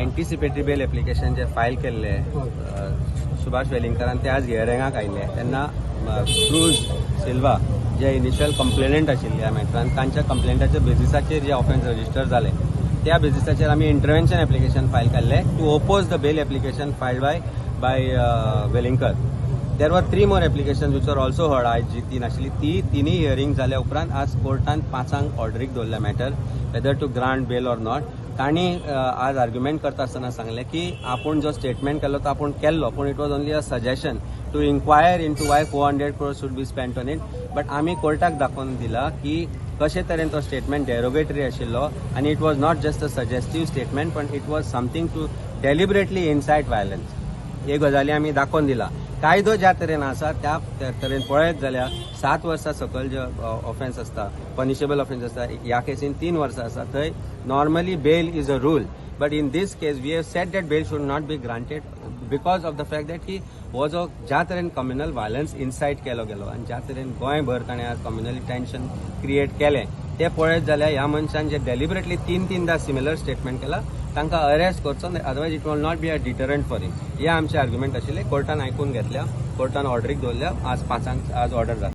Anticipatory बेल application जे file केल्ले सुभाष वेलिंगकरान, ते आज हियरिंगाक आयिल्ले तेन्ना क्रूज सिल्वा जे इनिशियल कंप्लेनंट आशिल्ले ह्या मॅटरान, तांच्या कंप्लेंटाच्या बेजिसाचेर जे ऑफेन्स रजिस्टर जाले, त्या बेजिसाचेर आमी इंटरव्हेन्शन एप्लिकेशन फायल केल्ले to oppose the bail application filed by Velingkar. There were three more application which are also heard. आयज जी तीन आशिल्ली ती तिनूय हियरींग जाल्या उपरांत आज कोर्टान 5 आंक ऑर्डरीक दवरल्या matter, whether to grant bail or not. तांणी आज आर्ग्युमेंट करता आसतना सांगलें की आपूण जो स्टेटमेंट केल्लो तो आपूण केल्लो, पूण it was only a suggestion to inquire into why 400 crore should be spent on it. But आमी कोर्टाक दाखोवन दिला की कशे तरेन तो स्टेटमेंट डेरोगेटरी आशिल्लो आनी it was not just a suggestive statement, पण it was something to deliberately incite violence. हे गजाली आमी दाखोवन दिला. कायदो ज्या तरेन आसा त्या तरेन पळयत जाल्यार 7 वर्सां सकयल जे ऑफेन्स आसता, पनिशेबल ऑफेन्स आसता, ह्या केसीन 3 वर्सां आसा, थंय normally bail is a rule. But in this case we have said that bail should not be granted because of the fact that की हो जो ज्या तरेन कम्युनल व्हायलन्स इन्सायट केलो गेलो आनी ज्या तरेन गोंयभर ताणें आज कम्युनली टेन्शन क्रिएट केलें, तें पळयत जाल्यार ह्या मनशान जे डेलिबरेटली तीन तीनदा सिमिलर स्टेटमेंट केला, तांकां अरेस्ट करचो, otherwise it will not be a deterrent for him. हे आमचे आर्ग्युमेंट आशिल्ले. कोर्टान आयकून घेतल्या, कोर्टान ऑर्डरीक दवरल्या. आज 5 आंक आज ऑर्डर जाता.